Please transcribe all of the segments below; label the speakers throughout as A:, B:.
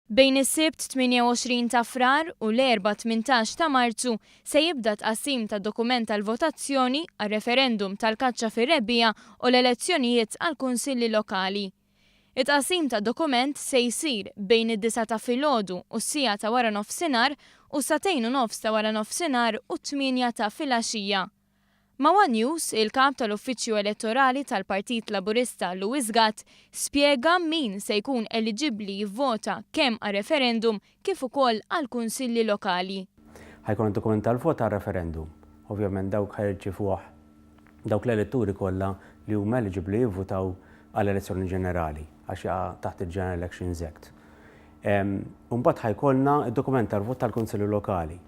A: Bejn is-Sibt 28 ta' Frar u l-Erbgħa 18 ta' Marzu se jibda t-tqassim tad-dokument tal-votazzjoni għar-referendum tal-kaċċa fir-rebbiegħa u l-elezzjonijiet għall-kunsilli lokali. It-tqassim tad-dokument se jsir bejn id-disgħa ta' filgħodu u s-siegħa ta' waranofsinhar u s-sagħtejn u nofs ta' waranofsinhar u t-tmienja ta' filgħaxija. Ma' one News, il-Kap tal-Uffiċċju Elettorali tal-Partit Laburista Louis Gatt spjega min se jkun eliġibbli jivvota kemm għar-referendum kif ukoll għall-kunsilli lokali.
B: Ħa jkun hemm dokument tal-vot għar-referendum. Ovvjament dawk ħa jirċievuh dawk l-eletturi kollha li huma eliġibbli jivvutaw għall-elezzjoni ġenerali għax jaqa' taħt il-General Elections Act. U mbagħad ħa jkollna d-dokument tal-vot tal-kunsilli lokali.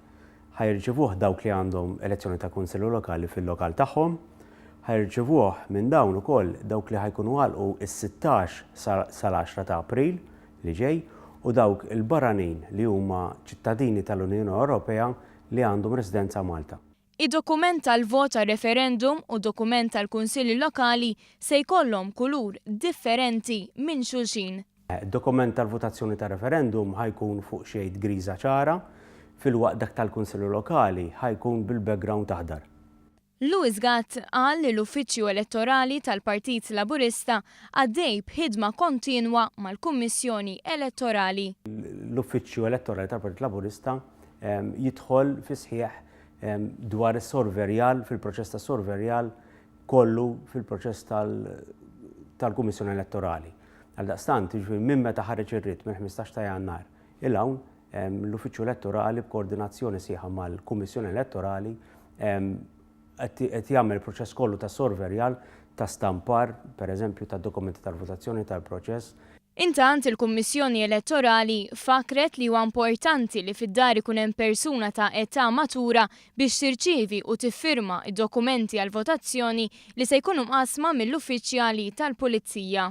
B: Ħa jirċivuh dawk li għandhom elezzjoni ta' kunsillu lokali fil-lokal tagħhom. Ħa jirċivuh minn dawn ukoll dawk li ħa jkunu għalqu s-sittax sal-għaxra ta' April li ġej u dawk il-barranin li huma ċittadini tal-Unjoni Ewropea li għandhom residenza Malta.
A: Id-dokument tal-vot għar-referendum u dokument tal-kunsilli lokali se jkollhom kulur differenti minn xulxin.
B: Id-dokument tal-votazzjoni tar-referendum ħa jkun fuq shade griża ċara, filwaqt dak tal-Kunsilli Lokali ħa jkun bil-background aħdar.
A: Louis Gatt qal li l-Uffiċċju Elettorali tal-Partit Laburista għaddej b'ħidma kontinwa mal-Kummissjoni Elettorali.
B: L-Uffiċċju Elettorali tal-Partit Laburista jidħol fis-sħiħ dwar is-sorverjal, fil-proċess tas-sorverjal kollu fil-proċess tal-Kummissjoni Elettorali. Għaldaqstant, jiġifieri minn meta ħareġ ir-writ mill-15 ta' Jannar 'il hawn, l-Uffiċċju Elettorali b'koordinazzjoni sħiħa mal-Kummissjoni Elettorali qed jagħmel il-proċess kollu ta' sorverjal ta' stampar, pereżempju, tad-dokumenti tal-votazzjoni tal-proċess.
A: Intant, il-Kummissjoni Elettorali fakkret li huwa importanti li fid-dar ikun hemm persuna ta' età matura biex tirċievi u tiffirma d-dokumenti għall-votazzjoni li se jkunu mqassma mill-uffiċjali tal-Pulizija.